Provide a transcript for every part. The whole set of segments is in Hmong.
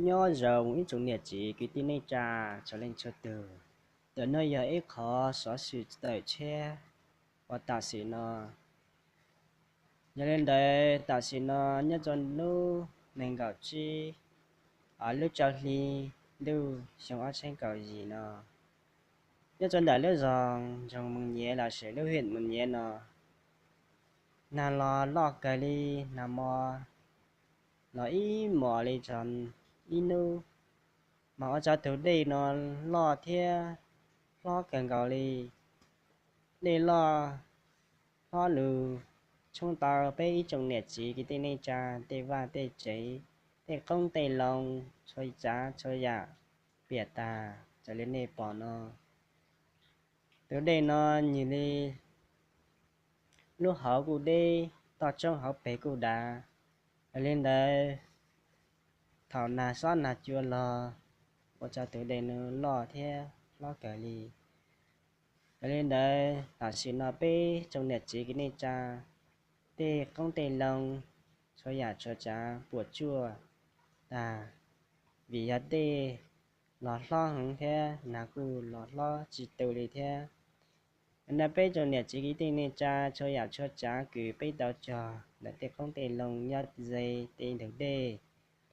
Nyob zoo ib tsoom niam txiv kwv tij neej tsa txhua leej txhua tug. Ntawm no yog ib qhov xov xwm tawm tshiab uas tam sim no. Yog li ntawd tam sim no nyob rau hnub nees nkaum tsib lub rau hli ntuj xyoo ob txhiab kaum yim no, nyob rau ntawm lub zos Ntsoog Moos Nyiav los sis lub hwm Moos Nyiav no, nag los loj kawg li, nag mo los ib mos li tso ib hnub, mas ua rau tus dej no loj thiab hlob kawg nkaus li. Dej loj hlob lug tshoob tau peb ib tsoom niam txiv kwv tij neej tsa tej vaj tej tsev, tej qoob tej loo, txhua tsav txhua yam piam tag raws li nej pom no. Tus dej no nws li lub hauv kuj deb, toj roob hauv pes kuj dav. Yog li ntawd thaum nag xob nag cua los ua rau tus dej no loj thiab hlob kawg li. Yog li ntawd tam sim no peb tsoom niam txiv kwv tij neej tsa tej qoob tej loo, txhua yam txhua tsav puas tsuaj tag, vim yog dej los hlob heev thiab nag kuj los hlob tsis tu li thiab. Ntawm peb tsoom niam txiv kwv tij neej tsa txhua yam txhua tsav kws peb tau cog ntawm tej qoob tej loo nyob ze tej ntug dej,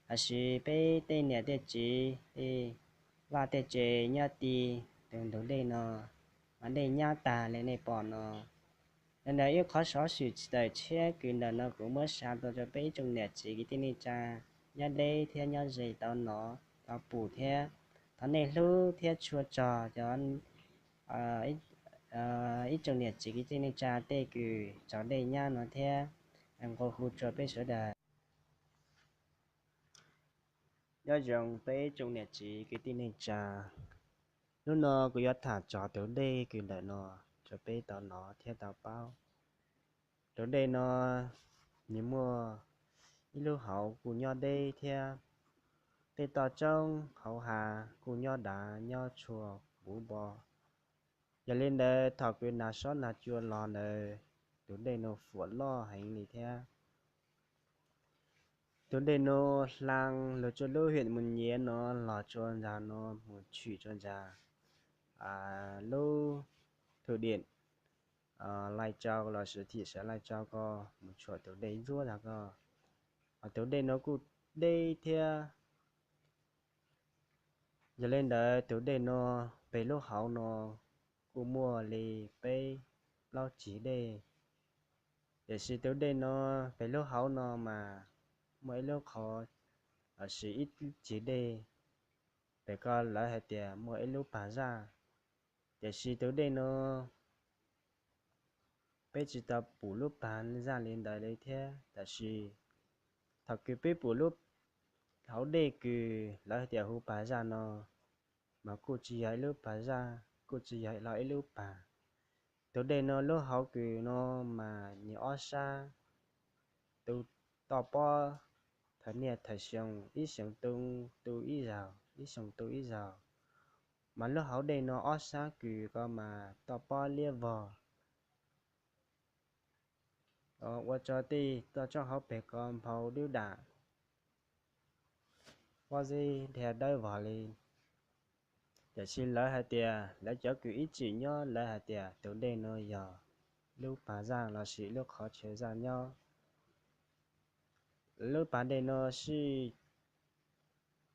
los sis peb tej niam tej txiv tej vaj tej tsev nyob ti tus ntug dej no, mas dej nyab tag li nej pom no. Ntawm ib qhov xov xwm tawm tshiab kws ntawm no kuv muab xa tuaj rau peb ib tsoom niam txiv kwv tij neej tsa nyob deb thiab nyob ze tau hnov tau pum thiab. Thov nej hlub thiab tshua txog cov ib tsoom niam txiv kwv tij neej tsa tej kws tsaug dej nyab no thiab, nqua hu rau peb sawv daws. Nyob zoo peb tsoom niam txiv kwv tij neej tsa, hnub no kuv yuav tham txog tus dej kws ntawm no rau peb tau hnov thiab tau paub. Tus dej no nws muaj ib lub hauv kuj nyob deb thiab, tej toj roob hauv hav kuj nyob dav nyob tshua puv npo. Yog li ntawd thaum kws nag xob nag cua los ntawd, tus dej no fuam loj heev li thiab. Tus dej no hla lug tsuas lub hwm Moos Nyiav no los tsuas ntag no mus tshwm tsuas ntag lub thum diam Lai Tsau los sis thim sav Lai Tsau ko mus tshuam tus dej ntsuab ntag ko, tus dej no kuj deb thiab. Yog li ntawd tus dej no pem lub hauv no kuj muaj li peb plaub ceg dej. Tiam sis tus dej no pem lub hauv no mas muaj ib lub qhov los sis ib ceg dej, pem ko lawv hais tias muaj ib lub pas zaj. Tiam sis tus dej no peb tsis tau pum lub pas zaj li ntawd li thiab. Tiam sis thaum kws peb pum lub hauv dej kws lawv hais tias hu pas zaj no, mas kuj tsis yog ib lub pas zaj, kuj tsis yog los ib lub pas. Tus dej no lub hauv kws no mas nws ob sab, tus toj pob thawm niaj thawm xyoo, ib xyoo tu, tu ib zaug, ib xyoo tu ib zaug. Mas lub hauv dej no ob sab kws ko mas toj pob liab vog, ua rau tej toj roob hauv pes ko nphau dub dam, pob zeb dhia dawb vog li. Tiam sis lawv hais tias lawv cov kws ib txwm nyob lawv hais tias tus dej no yog lub pas zaj los sis lub qhov chaw zaj nyob. Lub pas dej no sij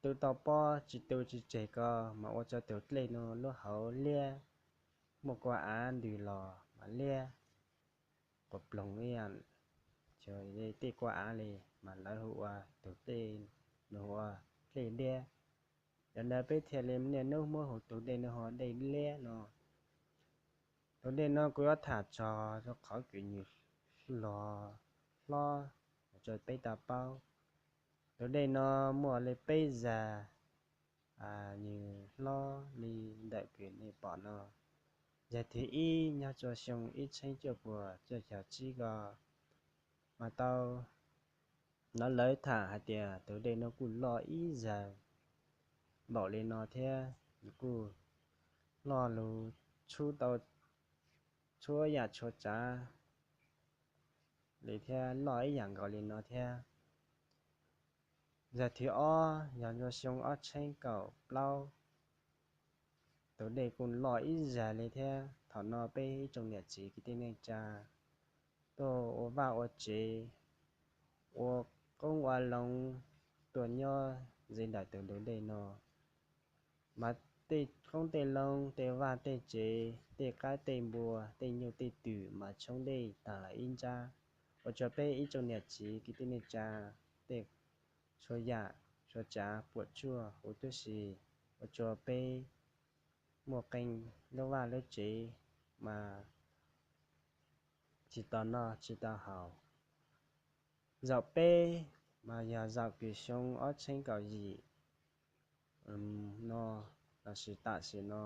tu toj pob tsis tu tsis tseg ko mas ua rau tus dej no lub hauv liab, muaj kua av ntws los mas liab, quas ploog ib yam, tej kua av li, mas lawv hu ua tus dej no hu ua dej liab. Yog ntawd peb thiaj li niaj hnub muab hu tus dej no hu ua dej liab no. Tus dej no kuv yuav tham txog rau qhov kws nws los hlob rau peb tau paub. Tus dej no muaj li peb zag nws hlob li ntawm kws nej pom no. Zag thib ib nyob rau xyoo ib txheeb cuaj puas cuaj caum tsib ko, mas tau hnov lawv tham hais tias tus dej no kuj loj ib zag npaum li no thiab, nws kuj loj lug txhub tau txhua yam txhua tsav li thiab, loj ib yam nkaus li no thiab. Zaum thib ob yog nyob xyoo ob txhiab kaum plaub, tus dej kuj loj ib zag li thiab. Thaum no peb ib tsoom niam txiv kwv tij neej tsa tuaj ua vaj ua tsev, ua qoob ua loo, tuaj nyob ze ntawm tus ntug dej no. Mas tej qoob tej loo, tej vaj tej tsev, tej qaib tej npua, tej nyuj tej twm mas tshoob dej tag lawm ib nrab, ua rua peb ib tsoom niam txiv kwv tij neej tsa tej txhua yam txhua tsav puam tsuaj huv tib si, ua rua peb muaj qee lub vaj lub tsev mas tsis tau noj tsis tau haus. Zaum peb mas yog zaum kws xyoo ob txhiab kaum yim no lossis tam sim no,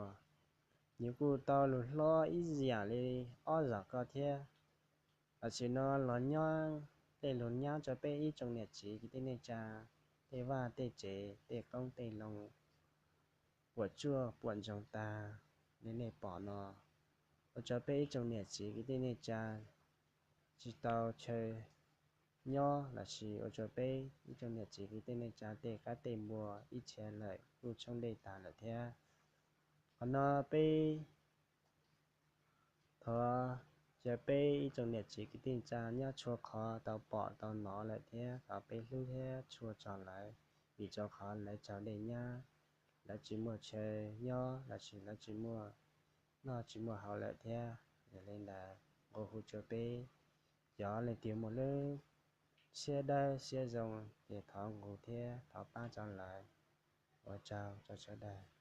nws kuj tau lug hlob ib yam li ob zaug ko thiab. Tam sim no los nyob tej lug nyab rua peb ib tsoom niam txiv kwv tij neej tsa tej vaj tej tsev, tej qoob tej loo puam tsuaj puam ntsoog tag li nej pom no, ua rua peb ib tsoom niam txiv kwv tij neej tsa tsis tau chaw nyob lossis ua rua peb ib tsoom niam txiv kwv tij neej tsa tej qaib tej npua ib txhia lawm kuj tshoob dej tag lawm thiab. Qhov no peb thov cia peb ib tsoom niam txiv kwv tij neej tsa nyob txhua qhov tau pom tau nov lawm thiab thov peb hlub thiab txhua txog lawv, vim rua qhov lawv tsaug dej nyab, lawv tsis muaj chaw nyob lossis lawv tsis muaj noj tsis muaj haus lawm thiab. Yog li ntawd nqua hu rua peb cov leej twg muaj lub siab dawb siab zoo ces thov nqua thiab thov pab rua lawv. Ua tsaug rua sawv daws.